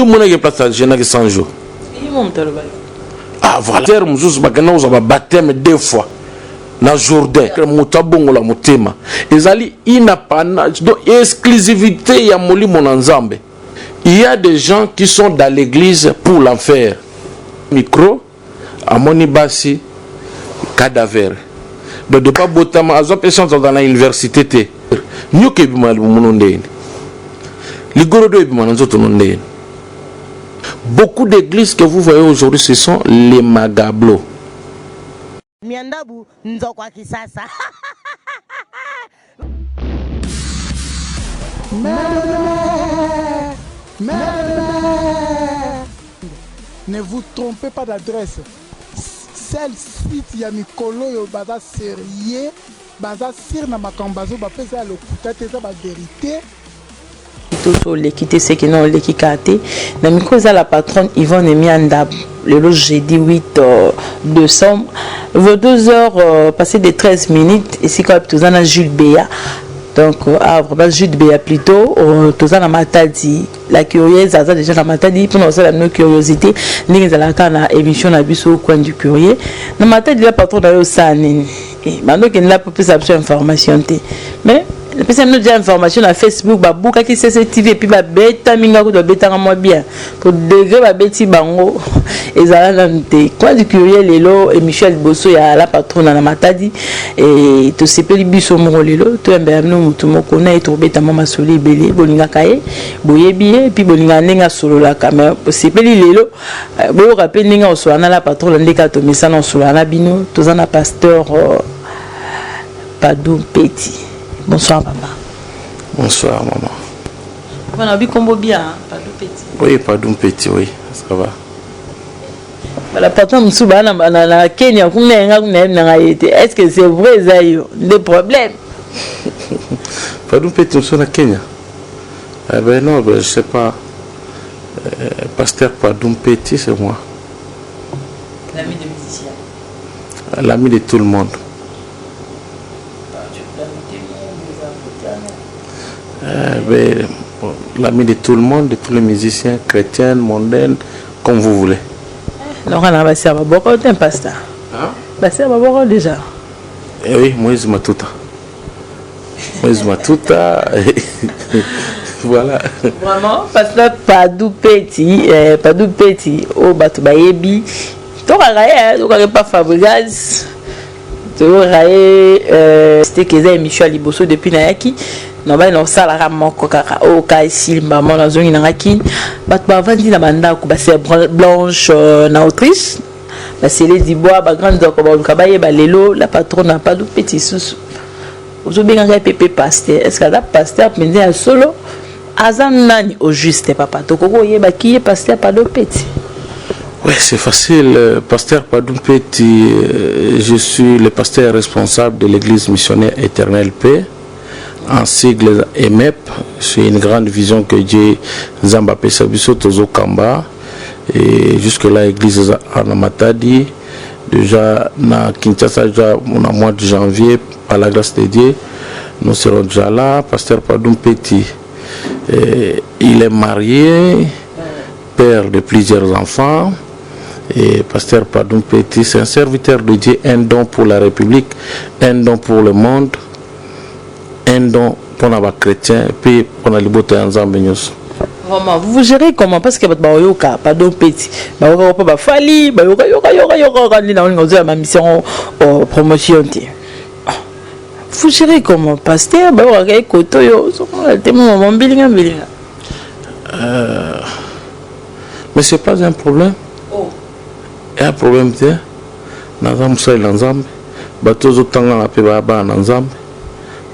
Omonaki place ajeûnaki 100 jours? Ah voilà, terre mosusu bakenda kozwa babaptême deux fois na Jourdain. Moto abongola motema ezali inapanage, donc exclusivité ya molimo na Nzambe. Il y a des gens qui sont dans l'église pour l'enfer. Micro amoni basi cadavre, donc de babotama, azwa mpe chance azala na université te. Nyoka ebima na libumu no ndeni, ligorodo ebima na nzoto no ndeni. Beaucoup d'églises que vous voyez aujourd'hui, ce sont les magablos. Miandabu nzoko ya Kisasa. Ne vous trompez pas d'adresse. Seul site ya mikolo oyo baza sérieux, baza sur na makambo bazo bapesa ya lokuta te, eza ba vérité. To oleki te, seke na oleki kaka te. Na micro eza la patronne Yvonne Mianda. Lelo jeudi 8 décembre, 22 heures passé de 13 minutes, esika wapi toza na Jules Beya. Donc ah, vraiment Jules Beya plutôt, toza na Matadi. La curieuse aza déjà na Matadi mpona kosala bino curiosité ndenge ezalaka na émission na biso Coin du Curieux. Na Matadi, la patron na yo osala nini? Bandokendela mpo pesa biso information te, mais napesa bino déjà information na Facebook. Babukaki CCTV et puis babetami nga kutu, babetanga mwa bien po degré babeti bango ezala nanu te. Coin du Curieux lelo, émission ya liboso ya la patrona na Matadi. E tosepeli biso moko lelo toyambela bino motu moko na ye, tokobeta mwa masolo ebele. Bolingaka ye, boyebi ye, et puis bolingaka ndenge asololaka, mais osepeli lelo boyoka mpe ndenge osolola na la patrona, ndenge atomesana osolola na bino. Toza na pasteur Padou Peti. Bonsoir papa. Bonsoir maman. Voilà, bikombo bien, hein, Padou Peti. Oui, Padou Peti, oui, ça va. Voilà, patron mosusu baa na Kenya kuna, yenga kuna, yebi nanga ye te. Est ce que c'est vrai, eza yo nde problème? Padou Peti mosusu na Kenya? Eh ben non, ben, je sais pas. Pasteur Padou Peti, c'est moi. L'ami de musicien. L'ami de tout le monde. Ben, bon, l'ami de tout le monde, de tous les musiciens, chrétiens, mondains, comme vous voulez. Donc na basi ya maboko te, pasteur? Hein? Basi ya maboko déjà? Eh oui, Moïse Matuta. Moïse Matuta. Voilà. Vraiment, pasteur Padou Peti, Padou Peti, oyo bato bayebi, tokaka ye, tokaka pa Fabrigas, toyoka ye. C'était eza émission ya liboso depuis nayaki nobali na osalaka moko kaka oyo ka esili mbama nazongi nanga kini. Bato bavandi na bandako, base blanche na Autriche, basele dibois, bagrande zoko baluka bayeba lelo la patronne Padou Peti susu ozobengaka ye pepe pasteur. Est ce que aza pasteur mpenza ya solo? Aza nani au juste, papa? Tokoki oyebaki ye pasteur Padou Peti? Oui, c'est facile. Pasteur Padou Peti, je suis le pasteur responsable de l'église missionnaire Éternel Paix, en sigle EMEP. C'est une grande vision que Dieu Nzambe apesa biso tozokamba. Et jusque-là, église à Matadi, déjà na Kinshasa, déjà au mois de janvier, par la grâce de Dieu, nous serons déjà là. Pasteur Padou Peti, il est marié, père de plusieurs enfants. Et pasteur Padou Peti, c'est un serviteur de Dieu, un don pour la République, un don pour le monde, un don pour les chrétiens, puis pour la liberté ensemble. Vraiment, vous vous gérez comment? Parce que bato baoyoka Padou Peti, bayoka mpo bafali, bayoka yoka yoka yoka yoka nde na olinga ozwa ma mission promotion te. Vous gérez comment, pasteur? Bayokaka ye kote oyo ozomona te, mama mbilinga mbilinga. Mais c'est pas un problème. Oh. Un problème te. Naza mosali na Nzambe, bato ozotangana mpe baya bana na Nzambe,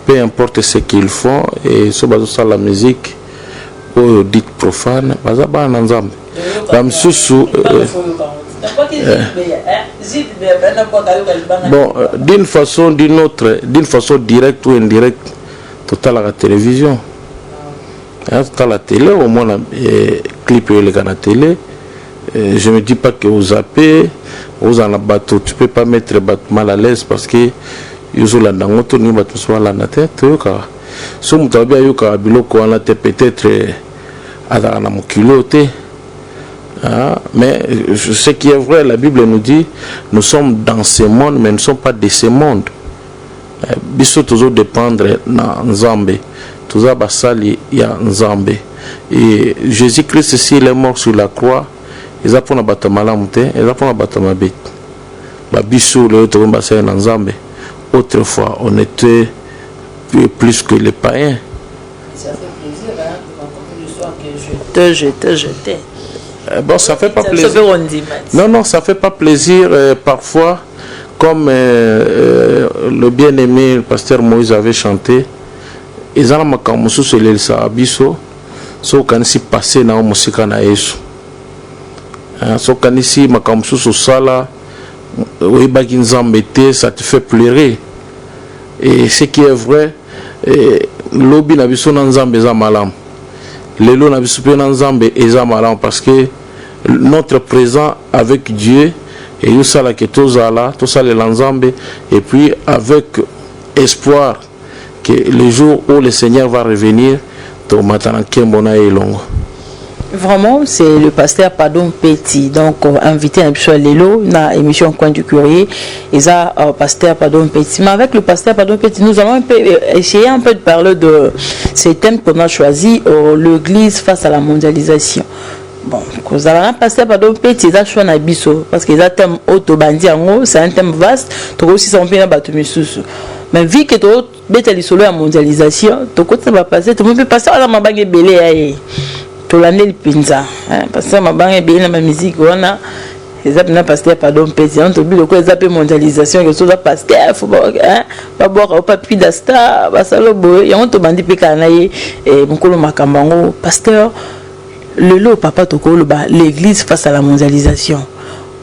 peu importe ce qu'ils font. Et so bazosala musique oyo dite profane, baza bana na Nzambe. Bamisusu bon, d'une façon d'une autre, d'une façon directe ou indirecte, totalaka télévision, totala télé, omona clip oyo eleka na télé. Je me dis pas que ozape ozala na bato, tu peux pas mettre bato mal à l'aise parce que yo ozolanda yango to ndenge bato mosusu balanda te. Toyokaka so moto abi ayokaka biloko wana te, peut-être azalaka na mokili oyo te. Hein? Mais ce qui est vrai, la Bible nous dit, nous sommes dans ce monde, mais nous ne sommes pas de ce monde. Biso tozo dépendre na Nzambe, toza basali ya Nzambe. Et Jésus-Christ, s'il est mort sur la croix, eza mpona bato ya malamu te, eza mpona bato ya mabe. Babiso lelo tokomi basali na Nzambe. Autrefois, on était plus que les païens. Ça fait plaisir, hein, de raconter l'histoire que je te, je te, je te. Bon, ça fait pas plaisir. Non, non, ça fait pas plaisir parfois, comme le bien-aimé le pasteur Moïse avait chanté, eza na makambo mosusu elelisaka biso so okanisi passé na yo mosika na Yesu. So okanisi makambo mosusu osala, oyebaki Nzambe te, ça te fait pleurer. Et ce qui est vrai, lobi na biso na Nzambe eza malamu, lelo na biso mpe na Nzambe eza malamu, parce que notre présent avec Dieu eyosalaka tozala tosalela Nzambe, et puis avec espoir que le jour où le Seigneur va revenir, tomata na nkembo na ye elongo. Vraiment, c'est le pasteur Pardon Petit. Donc, invité un peu lelo na émission Coin du Courrier. Et ça, pasteur Pardon Petit. Mais avec le pasteur Pardon Petit, nous allons un peu, essayer un peu de parler de ces thèmes qu'on a choisi, l'église face à la mondialisation. Bon, kozala na pasteur Pardon Petit eza choix na biso, parce que eza thème oyo tobandi yango, c'est un thème vaste, tokosisa mpe na bato misusu. Mais vu que tobeta lisolo ya mondialisation, tokotisa bapasteur, tomoni mpe pasteur wana mabanga ebele ya ye, tolandeli mpenza pasteur mabanga ebele na bamiziki wana, eza mpena pasteur Pardon Mpeti. Yango tobi lokola eza mpe mondialisation, ke soza pasteur fo babwaka o papi da star basala boye. Yango tobandi mpe kaka na ye mokolo makambo yango. Pasteur, lelo papa, tokoloba l'église face à la mondialisation.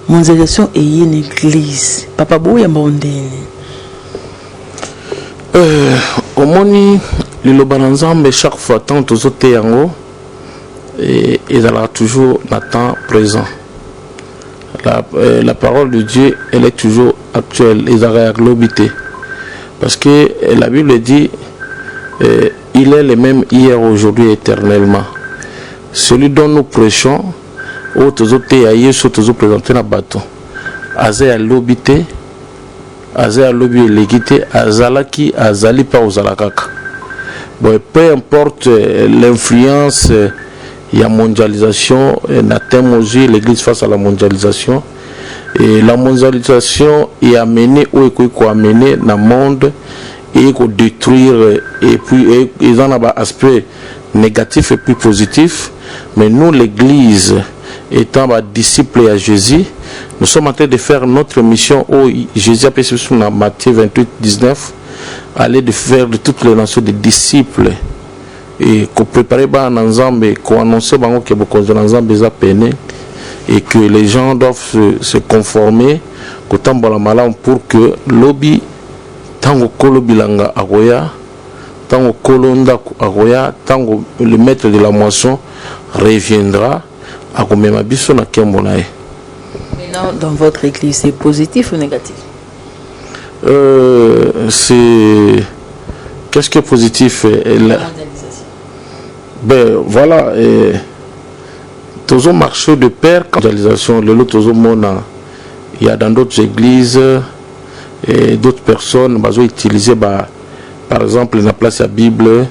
Mondialisation eye na église, papa, boyamba ondeni? Omoni, liloba na Nzambe, chaque fois ntango tozoteya yango, ezalaka toujours na temps présent. La parole de Dieu, elle est toujours actuelle, ezalaka ya lobi te, parce que la Bible dit il est le même hier, aujourd'hui, éternellement. Celui dont nous prêchons, oyo tozoteya, Yesu tozoprésente na bato, aza ya lobi te, aza ya lobi eleki te, azalaki, azali mpe ozala kaka. Bon, peu importe l'influence ya mondialisation na thème ozwi l'église face à la mondialisation, et la mondialisation est amenée oyo ekoki koamener na monde et kodétruire, et puis eza na baaspect négatif et puis positif. Mais nous, l'église, étant badisciple ya Jésus, nous sommes en train de faire notre mission oyo Jésus apesi biso na Matthieu 28 19, aller de faire de toutes les nations des disciples et kopréparer bana na Nzambe, koannoncer bango ke bokonzi na Nzambe eza pene et que les gens doivent se conformer, kotambola malamu, pour que lobi ntango kolo bilanga akoya, ntango kolo ndako akoya, ntango le maître de la moisson reviendra, akomema biso na nkembo na ye. Maintenant, dans votre église, c'est positif ou négatif? C'est qu'est-ce qui est positif? La mondialisation. Ben voilà, tozo marcher de pair. Mondialisation lelo tozomona, il y a dans d'autres églises et d'autres personnes bazo utiliser ba, par exemple, na place ya Bible,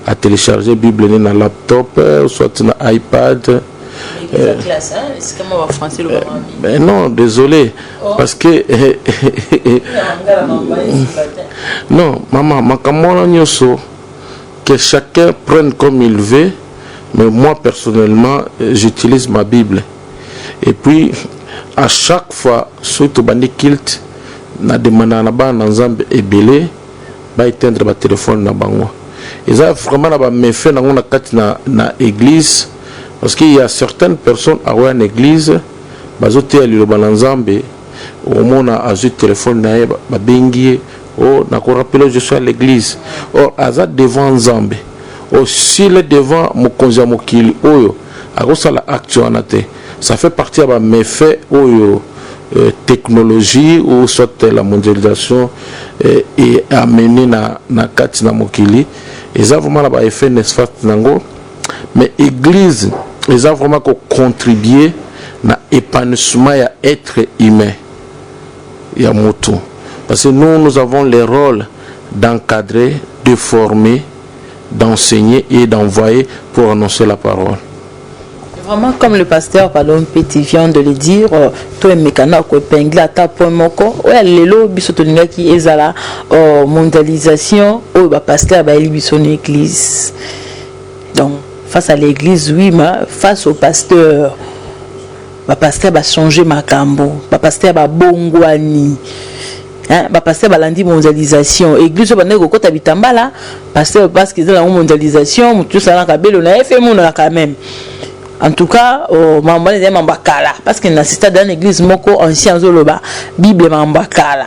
à télécharger Bible ne na laptop, soit na iPad. Classe, hein? C'est comment en français le Ben non, désolé. Oh. Parce que non, maman, makambo wana nyonso, que chacun prenne comme il veut, mais moi personnellement, j'utilise ma Bible. Et puis à chaque fois soki tobandi culte, na demandaka na bana na Nzambe ebele baéteindre batelefone na bango. Eza vraiment na baméfait nango na kati na église, parce qu'il y a certaines personnes akoya na église, bazoteya liloba na Nzambe, omona azwi telefone na ye, babengi ye: «Oh, nakorappeler, je suis à l'église.» Or aza devant Nzambe. Osile devant mokonzi ya mokili oyo akosala acte wana te. Ça fait partie ya baméfait oyo technologie ou soit la mondialisation est amené na kati na mokili. Eza vraiment na baeffet néfaste nango, mais église eza vraiment kocontribuer. na épanouissement ya être humain ya moto, parce que nous, nous avons le rôle d'encadrer, de former, d'enseigner et d'envoyer pour annoncer la parole. Vraiment, comme le pasteur Pardon Petit vient de le dire, toyemekana koépingler ata point moko oyo lelo biso tolingaki ezala mondialisation oyo bapasteur bayeli biso na église. Donc face à l'église, oui, mais face au pasteur, bapasteur bachange makambo, bapasteur babongwani, bapasteur balandi mondialisation. Église oyo bandaki kokɔta bitambala, pasteur, parce que eza nango mondialisation, motu nyonso alaka belo na ye fe emonana quand même. En tout cas, makambo wana ezali mambo ya kala, parce que na stade na église moko ancien azoloba Bible makambo ya kala.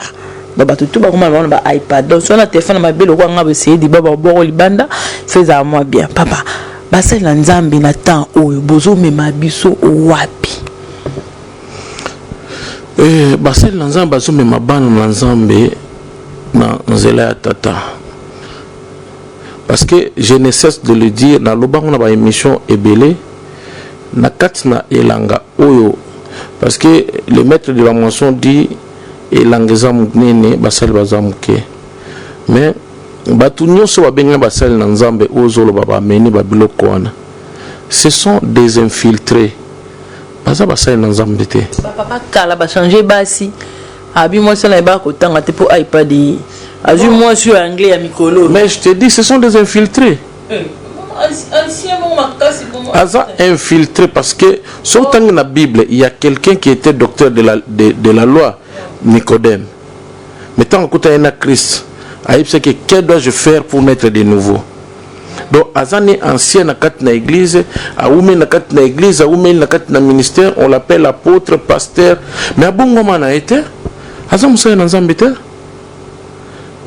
Donc bato tu bakoma na bango na ba iPad. Donc so na telefone mabe lokola nga beseye diba baboko libanda, fo ezala mwa bien. Papa, basali na Nzambe na temps oyo bozomema biso wapi? Basali na Nzambe bazomema bana na Nzambe na nzela ya Tata, parce que je ne cesse de le dire, nalobango na baémission ebele na kati na elanga oyo, parce que le maître de la moisson dit elanga eza monene, basali baza moke. Mais bato nyonso babengani basali na Nzambe oyo ozoloba bameni babiloko wana, ce sont des infiltrés, baza basali na Nzambe te. Bapapa kala bachange basi, abi mwasi wana yebaka kotanga te mpo iPad ye, azwi mwasi oyo anglais ya mikolo. Mais je te dis, ce sont des infiltrés. Aza infiltré parce que soki otangi na Bible, il y a quelqu'un qui était docteur de la loi, Nicodème. Mais ntango akutani na Christ, ayebisaki: "Que dois-je faire pour naître de nouveau?" Donc aza ni ancien na kati na église, awumeli na kati na église, awumeli na kati na ministère, on l'appelle apôtre, pasteur, mais abongwama na ye te, aza mosali na Nzambe te.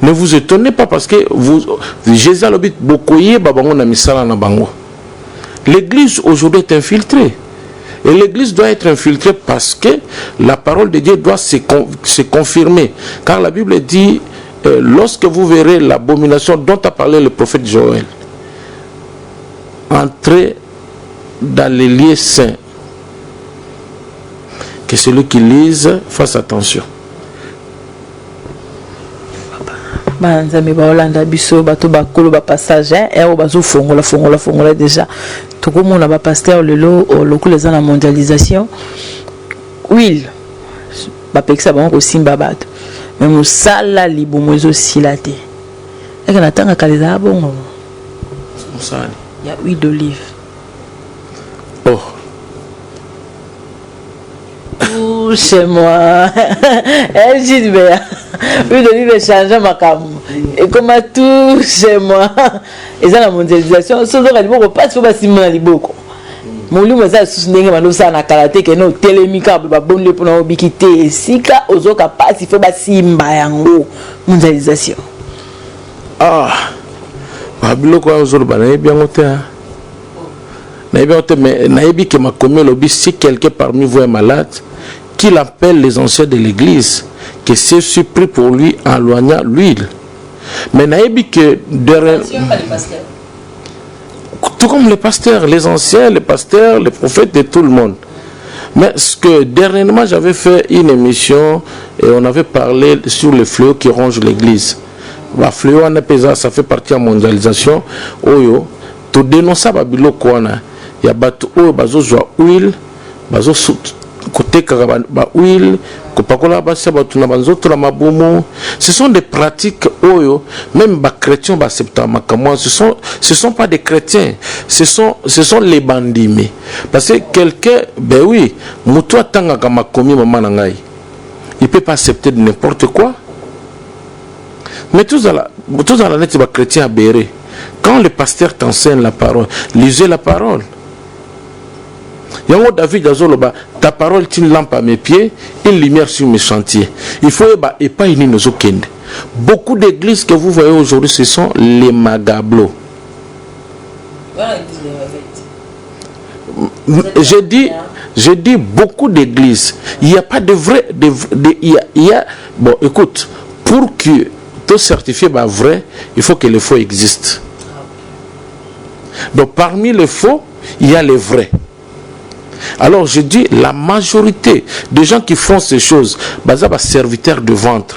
Ne vous étonnez pas, parce que vous, Jésus alobi bokoyeba bango na misala na bango. L'église aujourd'hui est infiltrée et l'église doit être infiltrée parce que la parole de Dieu doit se confirmer, car la Bible dit lorsque vous verrez l'abomination dont a parlé le prophète Joël entrer dans les lieux saints, que celui qui lise fasse attention. Bana Nzambe baolanda biso, bato bakolo bapassage oyo bazofongola fongola fongola déjà, tokomona bapasteur lelo lokola eza na mondialisation, huile bapekisa bango kosimba bato, me mosala libumu ezosila te. Eke na ntango kala ezala bongo? Mosala ya huile d'olive. Oh. Touche-moi, Gilbert. Huile d'olive echange makambo, ekoma touche-moi. Eza na mondialisation, so ozoka liboko mpasi, mpo basimba na liboko, molimo eza lisusu ndenge bando osala na kala te. Kende otelemi kaka, babondeli mpona obiki te. Esika ozoka mpasi, fo basimba yango, mondialisation. Ah, babiloko wana ozoloba, nayebi yango te, nayebi yango te. Mais nayebi ke makomi elobi: si quelqu'un parmi vous est malade, qu'il appelle les anciens de l'église, que ceux-ci prient pour lui en oignant l'huile. Mais nayebi ke derrière, tout comme les pasteurs, les anciens, les pasteurs, les prophètes et tout le monde. Mais ce que dernièrement, j'avais fait une émission et on avait parlé sur le fléau qui ronge l'église. Ba fléau wana mpenza, ça fait partie ya mondialisation oyo todénonça, babiloko wana ya bato oyo bazozwa huile, bazokotekaka ba huile, kopakola basi ya bato na banzoto na mabumu. Ce sont des pratiques oyo même bachrétien baacceptaka makambo wana. Ce sont pas des chrétiens, ce sont les bandimi, parce que quelqu'un, ben oui, moto atangaka makomi, mama na ngai, il peut pas accepter de n'importe quoi. Mais tozala, tozala neti bachrétien abéré. Quand le pasteur t'enseigne la parole, lisez la parole. Yango David azoloba: "Ta parole est une lampe à mes pieds, une lumière sur mes sentiers." Il faut yeba epai nini ozokende. Beaucoup d'églises que vous voyez aujourd'hui, ce sont les magablo. Voilà l'église de réveil. Je dis beaucoup d'églises, il n'y a pas de vrai de, il y a, bon, écoute, pour que tout certifié bah vrai, il faut que le faux existe. Donc parmi les faux, il y a les vrais. Alors je dis, la majorité des gens qui font ces choses baza ba serviteurs de ventre,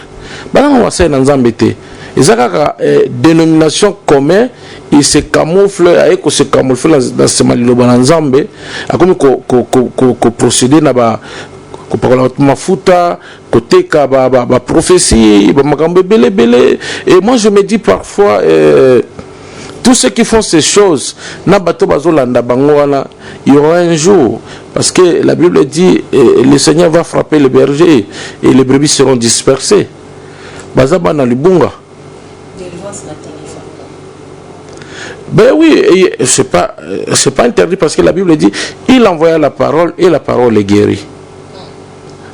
baza na basali na Nzambe te. Eza kaka dénomination commun. Il se camoufle, aye ko se camoufle na nsima liloba na Nzambe, akomi koprocéder na ba kopakola bato mafuta, koteka baprophétie, bamakambo ebele ebele. Et moi, je me dis parfois, tous ceux qui font ces choses na bato bazolanda bango wana, il y aura un jour, parce que la Bible dit le Seigneur va frapper les bergers et les brebis seront dispersées. Baza bana libunga. Ben oui, c'est pas interdit, parce que la Bible dit: il envoya la parole et la parole les guérit.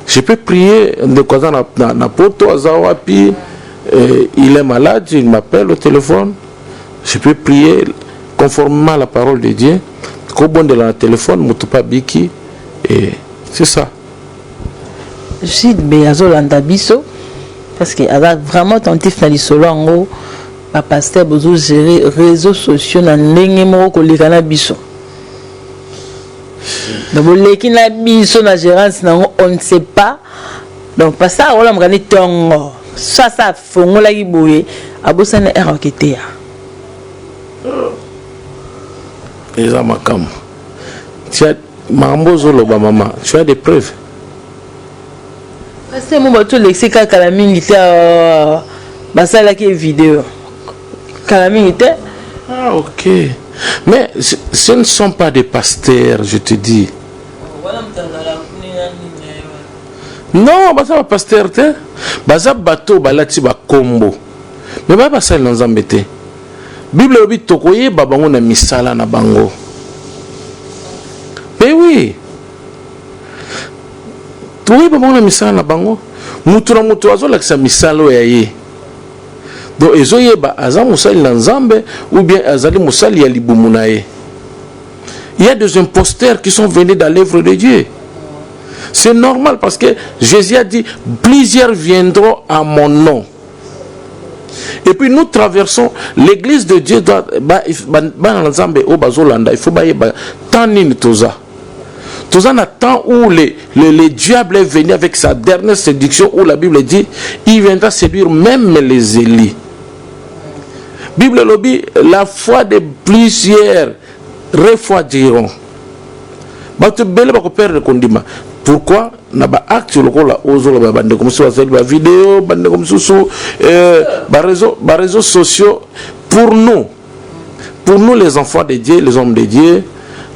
Je peux prier, ndeko aza na poto, aza wapi, il est malade, il m'appelle au téléphone, je peux prier conformément à la parole de Dieu, kobondela na téléphone, moto mpe abiki, et c'est ça. Jude be azolanda biso parce que aza vraiment attentif na lisolo yango. Bapasteur bozogérer réseaux sociaux na ndenge moko koleka na biso, donc boleki na biso na gérance nango, on ne sait pas. Donc pasteur akolamuka ni ntongo, so asa afongolaki boye, abosani heure aketeya. Eza makambo tia makambo ozoloba. Mama, tu as des preuves? Pasteur mo bato olekisi kaka kala mingi te, basalaki video kala mingi te. Ah ok, mais ce ne sont pas des pasteurs, je te dis. Non, baza bapasteur te, baza bato balati bakombo, mais baya basali na Nzambe te. Bible elobi tokoyeba bango na misala na bango. Mais oui, tokoyeba bango na misala na bango. Mutu na mutu azolakisa misala oyo ya ye, donc ezoyeba aza mosali na Nzambe ou bien azali mosali ya libumu na ye. Il y a des imposteurs qui sont venus dans l'œuvre de Dieu. C'est normal, parce que Jésus a dit: plusieurs viendront à mon nom. Et puis nous traversons, l'église de Dieu doit, bana na Nzambe oyo bazolanda, il faut bayeba temps nini toza. Toza na temps où le diable est venu avec sa dernière séduction, où la Bible dit: il viendra séduire même les élus. Bible elobi la foi de plusieurs refroidiront. Bato ebele bakoperdre kondima. Pourquoi? Na baacte lokola ozoloba, bandeko mosusu bazali bavideo, bandeko mosusu baréseaux sociaux. Pour nous les enfants de Dieu, les hommes de Dieu,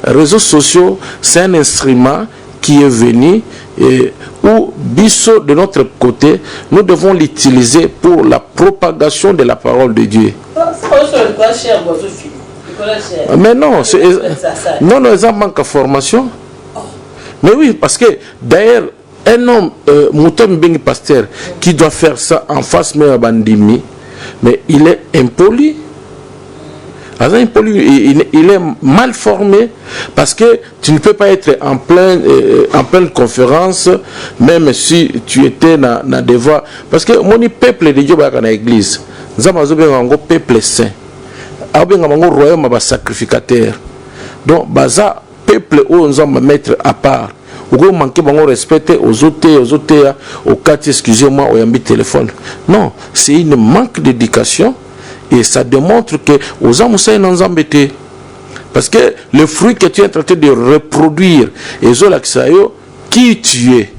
réseaux sociaux, c'est un instrument qui est venu et où biso, de notre côté, nous devons l'utiliser pour la propagation de la parole de Dieu. Mais non, non, non, eza manque de formation. Mais oui, parce que d'ailleurs, un homme, moto mibengi pasteur, qui doit faire ça en face même ya bandimi, mais il est impoli, aza impoli, il est mal formé, parce que tu ne peux pas être en pleine conférence, même si tu étais na devoir, parce que moni peuple de Dieu bayaka na église, Nzambe azobenga yango peuple saint, abenga bango royaume ya basacrificateur. Donc baza peuple oyo Nzambe amettre à part. Okoki manquer bango respect te, ozoteya, ozoteya, okati, excusez moi, oyambi téléphone. Non, c'est une manque d'éducation et ça démontre que oza mosali na Nzambe te, parce que le fruit que tu es en train de reproduire ezolakisa yo qui tu es.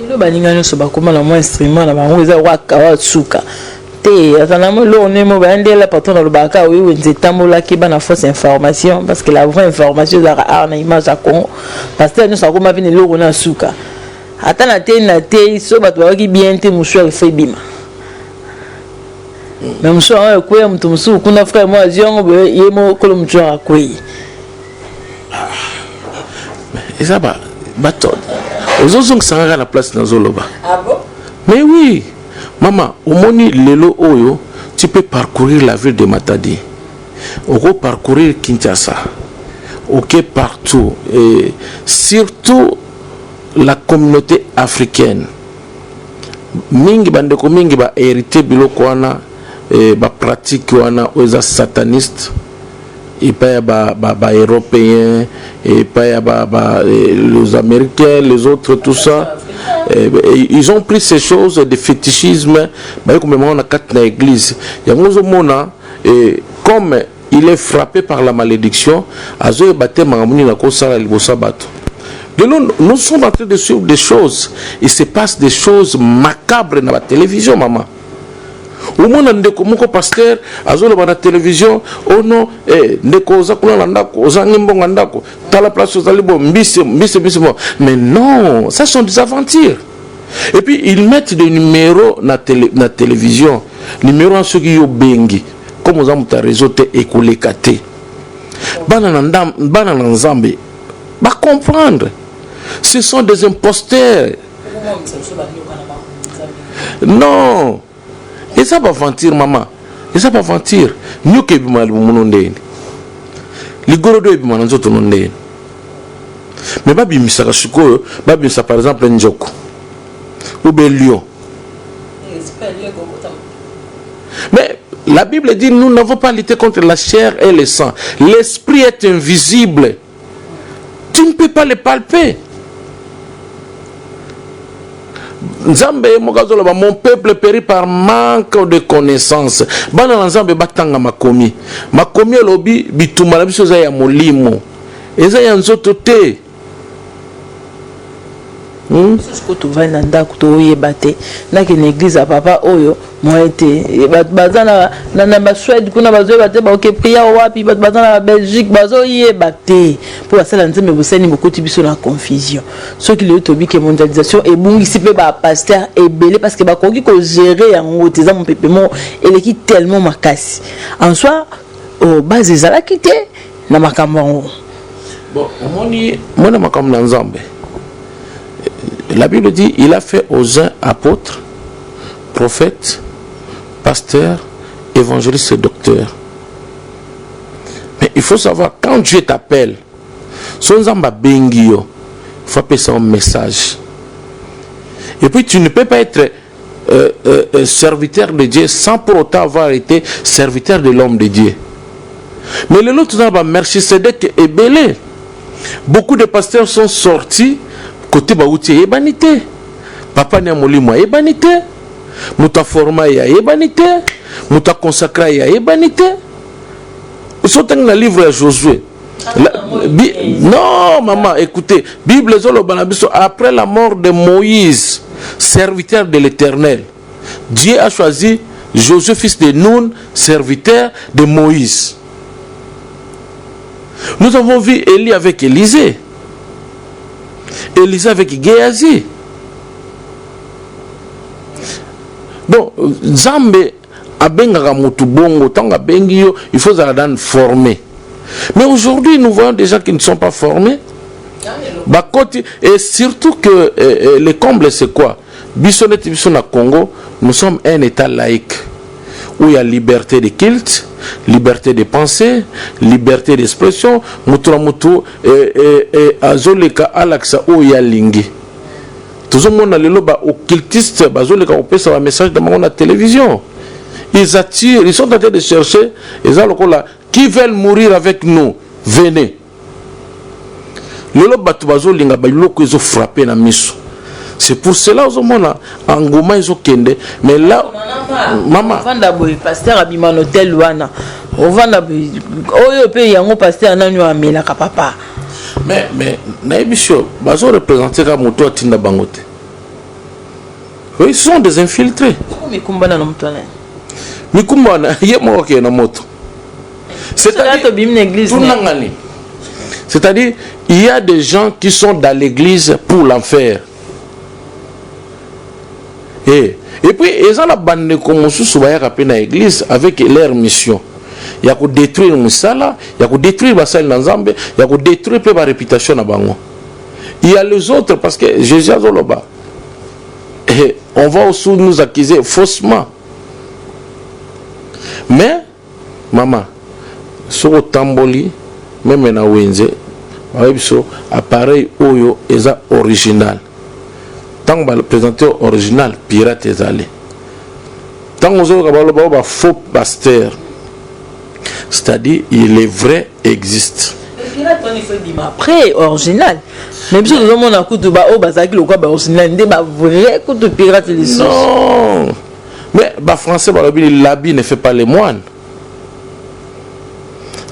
Lelo baninga nyonso bakóma na mwa instrument na bango, eza waka suka te, aza na mo eloko nde mo baya ndela. Patron alobaka oyo wenze etambolaki bana fausse information, parce que la vraie information ezalaka art na image ya Congo. Pasteur nyonso akóma mpe na eloko na suka, ata na te na te, so bato bayoki bien te, mosusu efo ebima, mais mosusu yango ekweya, moto mosusu kuna, frère mo azwi yango boye, ye mokolo motu yango akwei. Eza bato ozozongisa kaka na place nazoloba. Mais oui, mama, omoni lelo oyo, tu peux parcourir la ville de Matadi, oko parcourir Kinshasa, ok, partout, et surtout la communauté africaine mingi, bandeko mingi bahérité biloko wana, bapratique wana oyo eza sataniste. Epai ya ba, ba, ba européens, epai ya ba, ba, les Américains, les autres, tout ça. Et ils ont pris ces choses de fétichisme, baye komema na kati na église. Yango ozomona, comme il est frappé par la malédiction, azoyeba te makambo nini akosala liboso ya bato. Lelo nous sommes en train de suivre des choses, il se passe des choses macabres na batélévision, mama. Omona ndeko moko pasteur azoloba na télévision: "Oh non, ndeko oza kuna na ndako, ozangi mbongo ya ndako, tala place ozali bo, mbisi, mbisi, mbisi." Bon, mais non, ça sont des aventures. Et puis ils mettent des numéros na télévision, numéro wana soki yo bengi, comme oza moto ya réseau te, ekoleka te. Bana na Nzambe bacomprendre, ce sont des imposteurs. Non, eza baaventure, mama, eza baaventure. Nyoka ebima na libumu no ndeni, ligorodo ebima na nzoto no ndeni? Mais babimisaka sikoyo, babimisa par exemple njoko ou bien lion. Mais la Bible dit: nous n'avons pas lutté contre la chair et le sang. L'esprit est invisible, tu ne peux pas le palper. Nzambe ye moko azoloba: "Mon peuple périt par manque de connaissance." Bana na Nzambe batanga makomi. Makomi elobi bitumba na biso eza ya molimo, eza ya nzoto te. Sikoyo tovandi na ndako, toyeba te nakende église ya papa oyo moye te. Bato baza na baSuède kuna bazoyeba te baoke prière wapi, bato baza na baBelgique bazoyeba te, mpo basala Nzambe bosani bokoti biso na confusion. Soki lelo tobike mondialisation ebungisi mpe bapasteur ebele, parce que bakoki kogérer yango te. Eza mopepe moko eleki tellement makasi en soi. Oh, base ezalaki te na makambo yango. Bon, omoni, mona makambo na Nzambe. La Bible dit: il a fait aux uns apôtres, prophètes, pasteurs, évangélistes et docteurs. Mais il faut savoir, quand Dieu t'appelle, so Nzambe abengi yo, il faut appeler ça un message. Et puis tu ne peux pas être serviteur de Dieu sans pour autant avoir été serviteur de l'homme de Dieu. Mais lelo toza na baMelchisedek ebele. Beaucoup de pasteurs sont sortis, côté bauti eyebani te, papa ni ya molimo ayebani te, moto aforma ye ayebani te, moto aconsacra ye ayebani te. So otangi na livre ya Josué, non, maman, écoutez, Bible ezoloba na biso: après la mort de Moïse, serviteur de l'Éternel, Dieu a choisi Josué, fils de Nun, serviteur de Moïse. Nous avons vu Élie avec Élisée, Élisée avec Géasi. Donc Nzambe abengaka motu bongo. Ntango abengi yo, il faut ozala dane formé. Mais aujourd'hui, nous voyons des gens qui ne sont pas formés, bakoti. Et surtout que le comble, c'est quoi? Biso neti biso na Congo, nous sommes un état laïque où il y a liberté de culte, liberté de pensée, liberté d'expression. Moto na moto azoleka alakisa oyo alingi. Tozomona lelo baoccultiste bazoleka kopesa bamessage na bango na télévision. Ils attirent, ils sont en train de chercher. Eza lokola: "Qui veulent mourir avec nous, venez." Lelo bato bazolinga biloko ezofrappe na miso. C'est pour cela ozomona enguma ezokende. Mais là, mama, ovanda boye, pasteur abima na hotel wana, ovanda boye, oyo mpe yango pasteur nani oyo amelaka papa? Mais nayebi so bazoreprésente kaka moto atinda bango te. Oui, ce sont des infiltrés. Mikumba na moto wana. Mikumba wana, ye moko akende na moto. Tobimi na église. Tunangani, c'est-à-dire il y a des gens qui sont dans l'église pour l'enfer. Et puis eza na bandeko mosusu bayaka mpe na église avec leur mission ya kodétruire mosala, ya kodétruire basali na Nzambe, ya kodétruire mpe baréputation na bango. Il y a les autres, parce que Jésus azoloba: et on va aussi nous accuser faussement. Mais mama, soki otamboli même na wenze, bayebi biso appareil oyo eza original. Ntango baprésente original, pirate ezali. Ntango ozoyoka baloba oyo bafaux pasteur. C'est-à-dire, les vrais existent. Pirate wana il faut ebima après original, mais biso tozomona kutu baoyo bazalaki lokola baoriginal nde bavrai kutu pirate lisusu. Non, mais bafrançais balobi: l'habit ne fait pas les moines,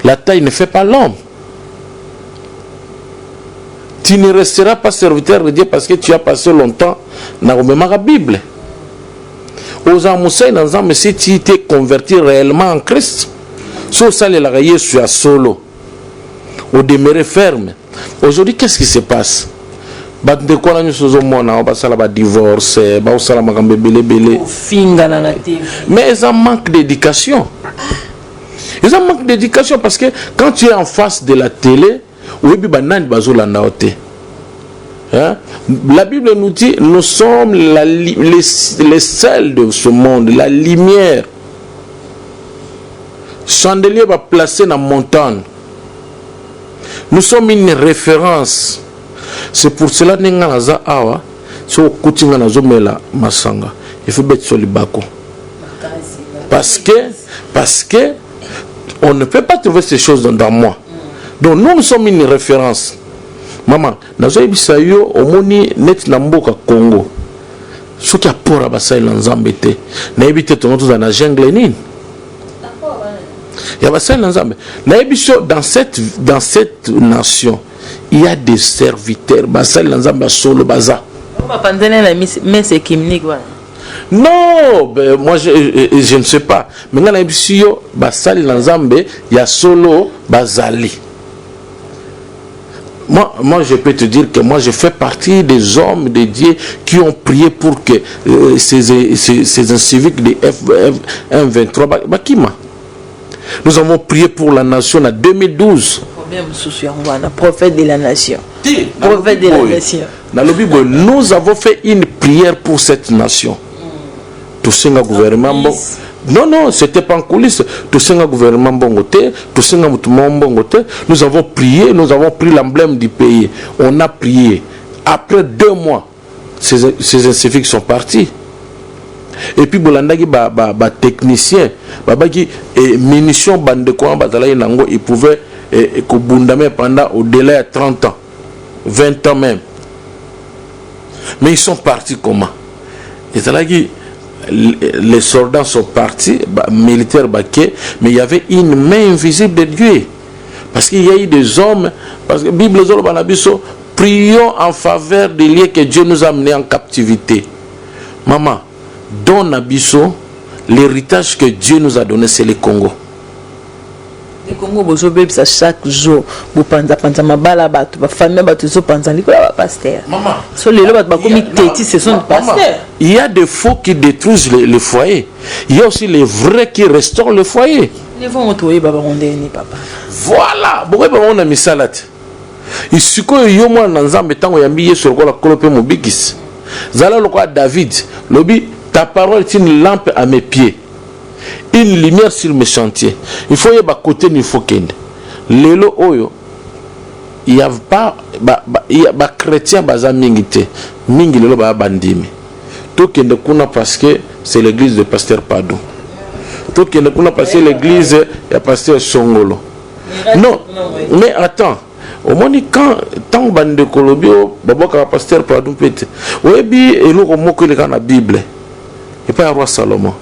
la taille ne fait pas l'homme. Tu ne resteras pas serviteur de Dieu parce que tu as passé longtemps na komemaka Bible. Oza mosali na Nzambe si tu t'es converti réellement en Christ. So osalelaka Yesu ya solo, odemere ferme. Aujourd'hui, qu'est-ce qui se passe? Bandeko wana nyonso ozomona basala badivorce, baosala makambo ebele ebele. Ofingana na TV. Mais eza manque d'éducation, eza manque d'éducation, parce que quand tu es en face de la télé, oyebi banani bazolanda yo te. Hein? La Bible nous dit: nous sommes les sels de ce monde, la lumière. Chandelier va placer dans la montagne. Nous sommes une référence. C'est pour cela que nous avons awa, so okuti nga nazomela masanga, il faut betisa libako. Parce que on ne peut pas trouver ces choses dans moi. Donc nous, nous sommes une référence. Mama, nazoyebisa yo, omoni neti na mboka Congo, soki apora basali na Nzambe te, nayebi te tongo tozala na jungle nini ya basali na Nzambe. Nayebi so dans cette nation, il y a des serviteurs, basali na Nzambe ya solo baza. Bapanzani na messe œcuménique wana. Non, ben, moi je ne sais pas, mais ngai nayebisi yo, basali na Nzambe ya solo bazali. Moi, je peux te dire que moi, je fais partie des hommes de Dieu qui ont prié pour que ces inciviques de F, F, M23 bakima. Nous avons prié pour la nation en 2012. Problème mosusu yango wana, prophète de la nation, prophète de la nation. Nalobi boye, nous avons fait une prière pour cette nation. Tosenga gouvernement mbongo. Non, non, c'était pas en coulisses. Tosenga gouvernement mbongo te, tosenga motu moko mbongo te. Nous avons prié, nous avons pris l'emblème du pays. On a prié. Après 2 mois, ces inciviques sont partis. Et puis bolandaki batechnicien ba babaki eh, munition bandeko wana bazalaki nango, ils pouvaient eh, kobunda même pendant au-delà ya 30 ans, 20 ans même. Mais ils sont partis comment? Ezalaki les soldats sont partis, ba, militaires bake, mais il y avait une main invisible de Dieu, parce qu'il y a eu des hommes, parce que Bible ezoloba na biso: prions en faveur des lieux que Dieu nous a amenés en captivité. Maman, don na biso, l'héritage que Dieu nous a donné, c'est le Congo. Le Congo bozobebisa chaque jour, bopanzapanza mabala, bato bafamille, bato ezopanza likolo ya bapaster. So lelo bato bakomi teti, ce sont pasteurs. Il y a des faux qui détruisent le foyer, il y a aussi les vrais qui restaurent le foyer. Levongo toyeba bango ndeni, papa? Voilà, bokoyeba bango na misala te. Sikoyo yo mwana na Nzambe, ntango oyambi Yesu lokola Nkolo mpe Mobikisi, zala lokola David, lobi: ta parole est une lampe à mes pieds, une lumière sur mes chantiers. Il faut yeba côté ni il faut kende. Lelo oyo il y a pas ba chrétien baza mingi te, mingi lelo baya bandimi. Tokende kuna parce que c'est l'église de pasteur Pado, tokende kuna parce que l'église ya pasteur Songolo. Non, mais attends, omoni quand ntango bandeko lobi oyo babwakaka pasteur Pado mpe te, oyebi eloko moko eleka na Bible epai ya roi Salomon.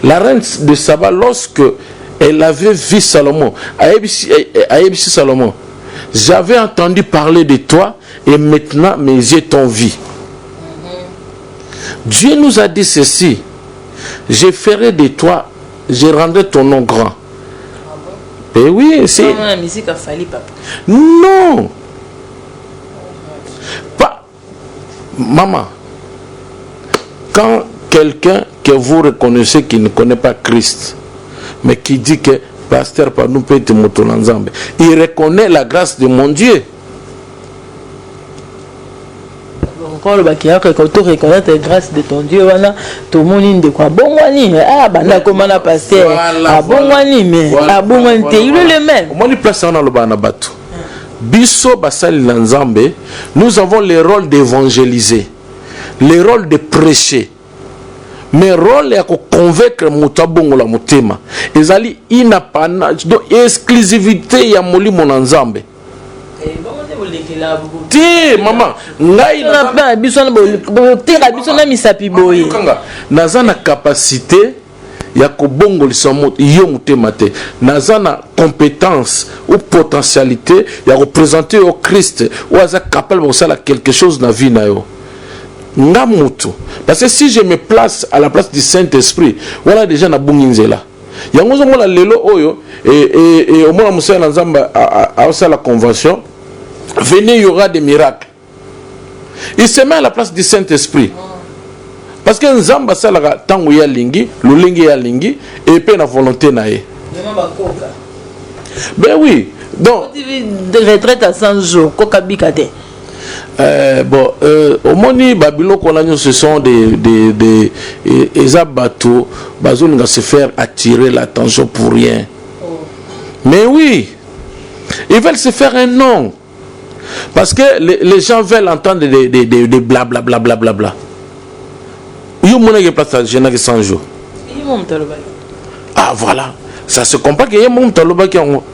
La reine de Saba, lorsque elle avait vu Salomon, ayebisi Salomon: j'avais entendu parler de toi et maintenant mes yeux t'ont vu. Dieu nous a dit ceci: je ferai de toi, je rendrai ton nom grand. Eh oui, c'est la musique a fallu, papa. Non, pas maman. Quand quelqu'un que vous reconnaissez qui ne connaît pas Christ, mais qui dit que pasteur Pardon peut être moto na Nzambe, il reconnaît la grâce de mon Dieu. Encore olobaki yaka to reconnaître grâce de ton Dieu wana, tomoni ndeko abongwani, ah, banda koma na pasteur, abongwani, mais abongwani te, il est le même. Omoni place wana, alobaka na bato biso basali na Nzambe, nous avons le rôle d'évangéliser, le rôle de prêcher. Mais rôle ya koconvaincre moto abongola motema ezali inapanage, donc exclusivité ya molimo na Nzambe te. Mama, ngai biso boteka biso na misapi boye. Naza na capacité ya kobongolisa yo motema te. Naza na compétence ou potentialité ya koprésenter yo Christ oyo aza capable kosala quelque chose na vie na yo. Nga mutu, parce que si je me place à la place du Saint-Esprit, wana déjà nabungi nzela. Yango ozomona lelo oyo omona mosala na Nzambe aosala convention: "Venez, il y aura des miracles." Il se met à la place du Saint-Esprit, parce que Nzambe asalaka ntango ye alingi, lolenge ye alingi, epe na volonté na ye. Ben oui, donc retraite à 100 jours, koka bika te. Bon, omoni babiloko wana nyonso, ce sont des eza bato bazolinga se faire attirer l'attention pour rien. Mais oui, ils veulent se faire un nom parce que les gens veulent entendre des bla bla bla bla bla bla. Yo monaki place ajeûnaki 100 jours? Ah voilà, ça se comprend que ye moko moto alobaki yango.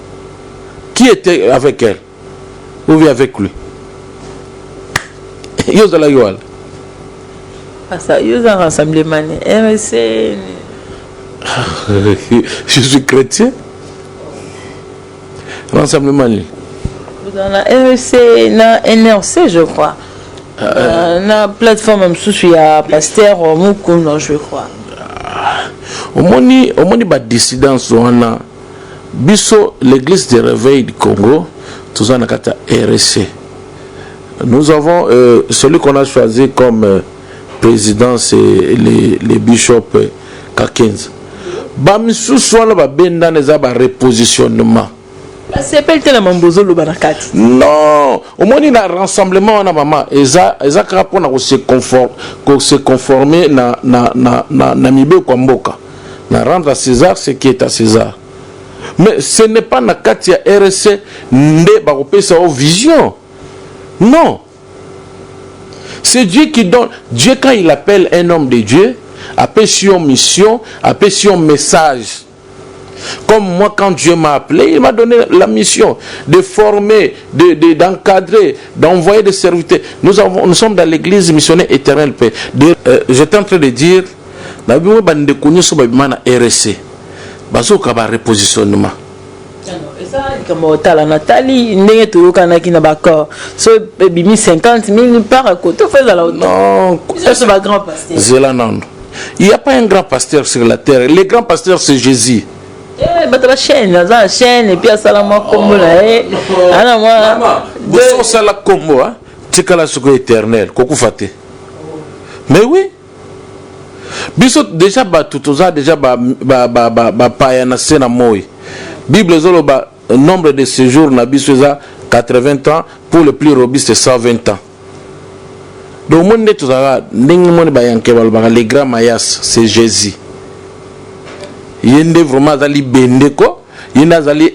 Qui était avec elle ou bien avec lui? Yo ozalaki wana? Yo oza rassemblement RC? Je suis chrétien. Rassemblement nini? Na RC, na NRC, je crois, na plateforme mosusu ya pasteur Mokuna, je crois. Omoni badissidence wana. Biso, l'Église de réveil du Congo, toza na kati ya RC. Nous avons celui qu'on a choisi comme président, c'est les bishop Kakenza. Bamisusu wana babendana, eza barepositionnement. Basepeli te na mambo ozoloba na kati. Non, omoni, na rassemblement wana, mama, eza kaka mpona kose conformer na mibeko ya mboka, na rendre à César ce qui est à César. Mais ce n'est pas na kati ya RC nde bakopesa yo vision. Non, c'est Dieu qui donne. Dieu, quand il appelle un homme de Dieu, apesi yo mission, apesi yo message. Comme moi, quand Dieu m'a appelé, il m'a donné la mission de former, d'encadrer, d'envoyer des serviteurs. Nous sommes dans l'Église missionnaire éternelle paix. J'étais en train de dire, na bimo bandeko nyonso babima na RC, bazoka ba repositionnement. Eza likambo otala, natali ndenge toyokanaki na baccord. So ebimi 50 000 par côté, fo ezala Non, biso bagrand pasteur. Zela nano. Il n'y a pas un grand pasteur sur la terre. Le grand pasteur, c'est Jésus. Bato bachaîne, aza na chaîne et puis asala mwa nkombo na ye ana mwa. Boso osala nkombo, tikala sikoyo éternel, kokufa te. Mais oui, biso déjà bato toza déjà bapaya na se na moi. Bible ezoloba nombre de séjour na biso eza 80 ans, pour le plus robuste 120 ans. Donc omoni nde tozalaka ndenge moni bayanke balobaka: le grand mayas, c'est Jésus. Ye nde vraiment azali bende ko, ye nde azali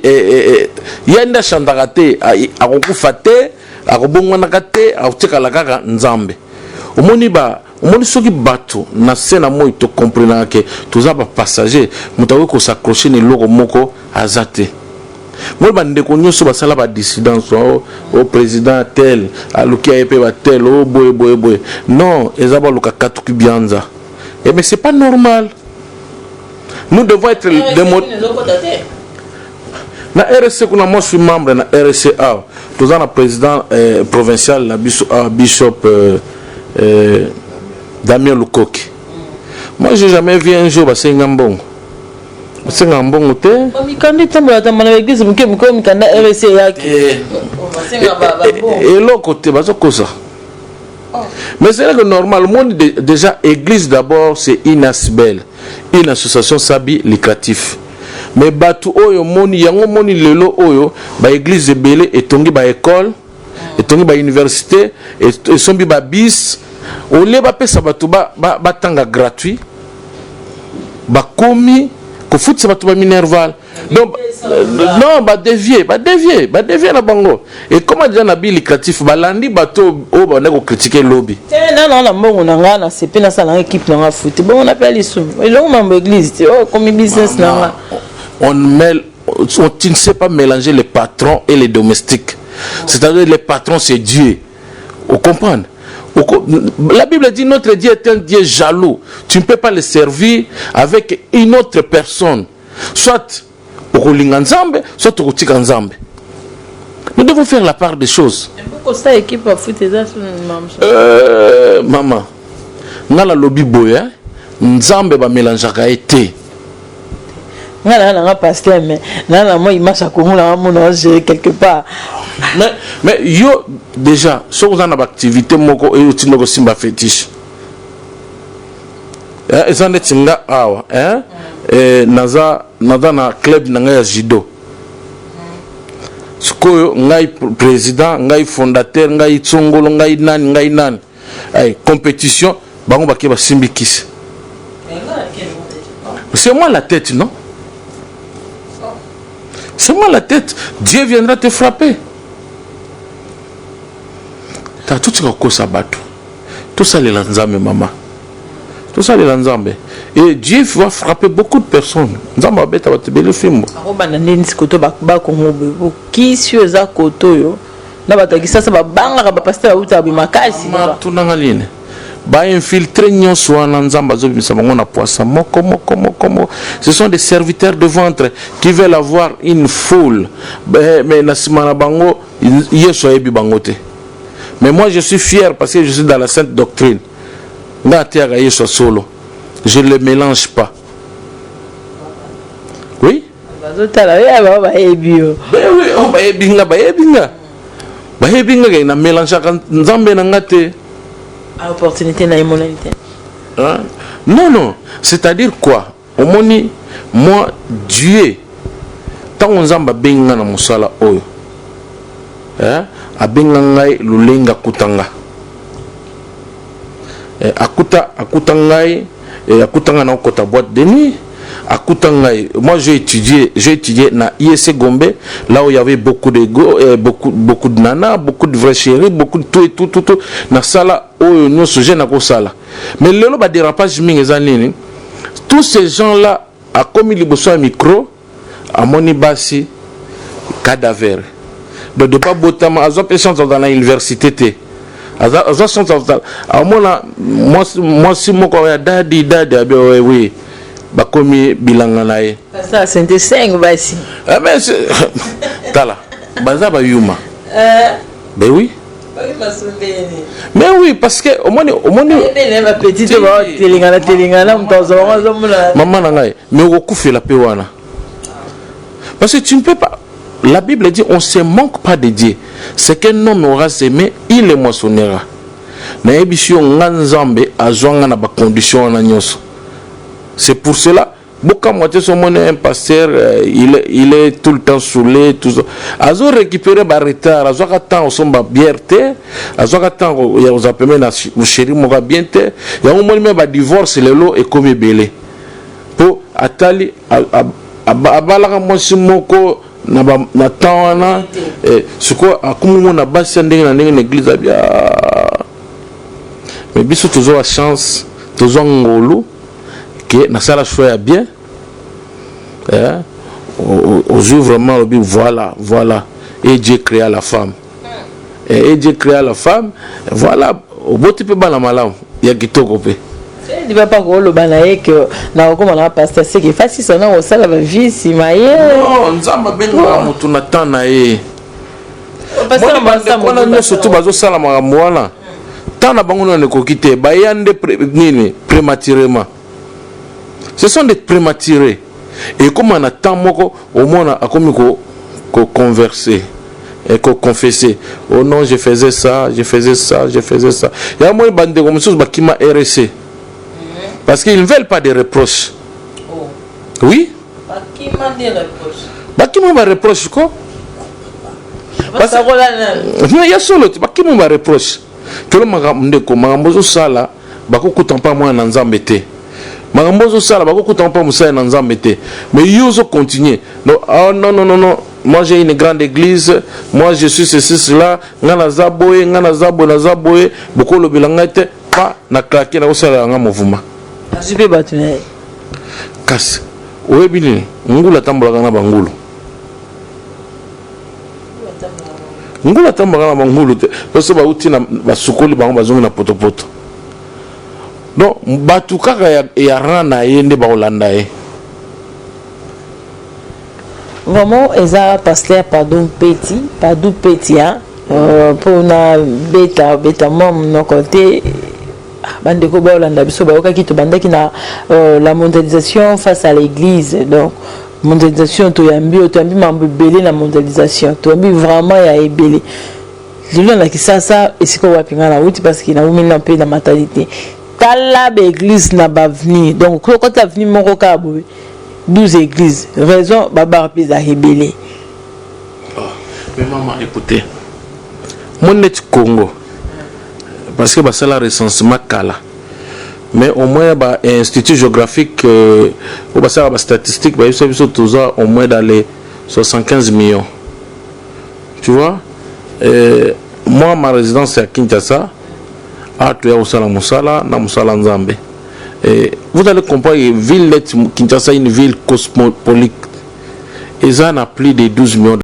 ye nde achangeaka te, akokufa te, akobongwanaka te, akotikala kaka Nzambe. Omoni ba, omoni soki bato na se na moi tokomprenaka ke toza bapassager, moto akoki kos'accrocher na eloko moko aza te. Moi, bandeko nyonso basala badissidence, o président tel aluki aye mpe batel o boye boye boye, non, eza baluka katuki bianza. Eh, mais c'est pas normal. Nous devons être des na RC kuna. Moi, je suis membre na RC awa. Toza na président provincial na biso awa, bishop Damien Lukoki. Moi, j'ai jamais vu un jour basenga mbongo, basenga mbongo te. Mikanda etambola tambola na baeglise moke moke, mikanda RC eyaki. Eloko te, bazokosa. Mais c'est là que normal monde, déjà église d'abord, c'est une ASBL, une association sans but lucratif. Mais bato oyo moni yango, moni lelo oyo baeglise ebele etongi baekole, etongi bauniversité, esombi babus, olie bapesa bato batanga gratuit, bakomi Kofutisa bato ba minerval. Donc non, badévier, badévier, badévier na bango. Ekoma déjà na but lucratif. Balandi bato oyo banda kocritiquer lobi. Te, nana na mbongo na nga, na sepe nasala nanga équipe na nga foot. Bongo napea lisumu elongo mambo église te, oyo ekomi business na nga. On mêle, tu ne sais pas mélanger les patrons et les domestiques. C'est-à-dire, les patrons, c'est Dieu. Vous comprenez? La Bible dit: notre Dieu est un Dieu jaloux. Tu ne peux pas le servir avec une autre personne. Soit okolinga Nzambe, soit okotika Nzambe. Nous devons faire la part des choses. Kosala équipe ya foot eza? Mama, nga nalobi boye, hein? Nzambe bamélangeaka ye te. Nga nanga pasteur, mais naa na mwa image ya Kongo nanga mona ogérer quelque part. Mais yo déjà, soki oza na baactivité moko oyo otinda kosimba fétiche, eza neti nga awa, eh? Eh, naza na club na ngai ya judo. Sikoyo ngai président, ngai fondateur, ngai tsongolo, ngai nani, ngai nani. Ay, compétition, bango bake basimbi kisi, c'est moi la tête. Non, c'est moi la tête. Dieu viendra te frapper. Ta totika kokosa bato. Tosalela Nzambe, mama, tosalela Nzambe et Dieu va frapper beaucoup de personnes. Nzambe abeta bato ebele fimbo. Akobanda ndeni sikoto bakongo boye, kisi oyo eza koto oyo na bato ya Kisasa babangaka bapasteur bautaka boye makasi. Tunanga nini? Bainfiltré nyonso wana, Nzambe azobimisa bango na poisa moko moko moko moko. Ce sont des serviteurs de ventre qui veulent avoir une foule, mais na nsima na bango, Yesu ayebi bango te. Mais moi, je suis fier parce que je suis dans la sainte doctrine. Nga ateyaka Yesu ya solo, je ne le mélange pas, oui. Bazotala oyo bao bayebi yo. Ben oui, oh, bayebi nga, bayebi nga, bayebi nga ke na mélangeaka Nzambe na nga te. Opportunité na emonani te. Hein? Non, c'est-à-dire quoi? Omoni, moi, Dieu, ntango Nzambe abengi nga na mosala oyo, hein? Abenga ngai lolenge akuta nga, akuta ngai, akuta ngai na okota boîte de nuit, akuta ngai. Moi, j'ai étudié na ISC Gombe, là où il y avait beaucoup de go, beaucoup, beaucoup de nana, beaucoup de vrais chéris, beaucoup de tout et tout, tout, tout. Nasala oyo nyonso je nakosala. Mais lelo badérapage mingi eza nini? Tous ces gens là akomi liboso ya micro, amoni basi cadavre. Donc depuis abotama, azwa mpe chance azala na université te, azwa chance azala amona mwasi moko ya dadi dadi abi oui, bakomi bilanga na ye. Ça sente 5 basi. Ah, mais tala, baza bayuma. Ben oui, mais oui, parce que omoni bapetits te batelengana telengana, moto azwa bango azomona. Mama na ngai, mais okokufela mpe wana, parce que tu ne peux pas. La Bible dit: on se moque pas de Dieu. Ce qu'un homme aura semé, il le moissonnera. Nayebisi yo, nga Nzambe azwa nga na bacondition wana nyonso. C'est pour cela bokamwa te so omoni un pasteur, il est tout le temps saoulé, tout ça. Azo récupérer baretard. Azwaka temps osomba bière te, azwaka temps ya kozwa pembe na chéri moko ya bien te. Yango omoni me badivorce lelo ekomi ebele, mpo atali abalaka mwasi moko na temps wana. Sikoyo akomi mona basi ya ndenge na ndenge na église abia. Mais biso tozwa chance, tozwa ngolu ke nasala choix ya bien. Ozwi vraiment, olobi: voilà, voilà. Et Dieu créa la femme, et Dieu créa la femme, voilà. Oboti mpe bana malamu ya kitoko mpe. Ndi papa koloba na ye ke nakokoma na pasteur seke fasisa na kosala bavie nsima ye. Non, Nzambe abengaka motu na temps na ye. Bandeko wana nyonso tu bazosala makambo wana, temps na bango nano ekoki te. Baya nde nini? Prématurément, ce sont des prématurés. Ekóma na temps moko, omona akomi koconverser et koconfesser: oh non, je faisais ça, je faisais ça, je faisais ça. Ya moi, bandeko mosusu bakima RC parce qu'ils ne veulent pas de reproches. Oh. Oui, bakima bareproche ko. Ya solo te, bakima bareproche. Tolo makambo, ndeko, makambo ozosala, bakokuta mpa mwana na Nzambe te. Makambo ozosala, bakokutanga mpa mosala na Nzambe te, mais yo ozocontinue. Donc, oh, non, non, non, non, moi j'ai une grande église, moi je suis ceci, cela, nga naza boye, nga naza boye, naza boye, bokolobela ngai te. Pa na claque, nakosala yanga mouvement. Azwi mpe bato na ye. Kasi oyebi nini? Ngulu atambolaka na bangulu. Ngulu atambolaka na bangulu te. So bauti na basukoli bango, bazongi na potopoto. Donc bato kaka ya rang na ye nde bakolanda ye. Vraiment, eza pasteur Pardon Peti, Pardon Peti, hein? Mpona beta beta mwa monoko te. Bandeko baolanda biso bayokaki, tobandaki na la mondialisation face à l'église. Donc mondialisation, toyambi oyo, toyambi mambo ebele na mondialisation, toyambi vraiment ya ebele. Lelo na Kisasa, esika wapi ngai nauti, parce que naumeli na mpe na Matadi te, tala baéglise na baavenue. Donc kota avenue moko kaka boye, 12 églises. Raison, babar mpe ezalaka ebele. Mais maman, écoutez, moi neti Congo, parce que basala recensement kala, mais au moins ba institut géographique oyo basalaka bastatistique bayebisa biso toza au moins dans les 75 millions, tu vois. Moi, ma résidence à Kinshasa, awa toya kosala mosala na mosala Nzambe. Et vous allez comprendre que ville neti Kinshasa, une ville cosmopolite, eza na plus de 12 millions.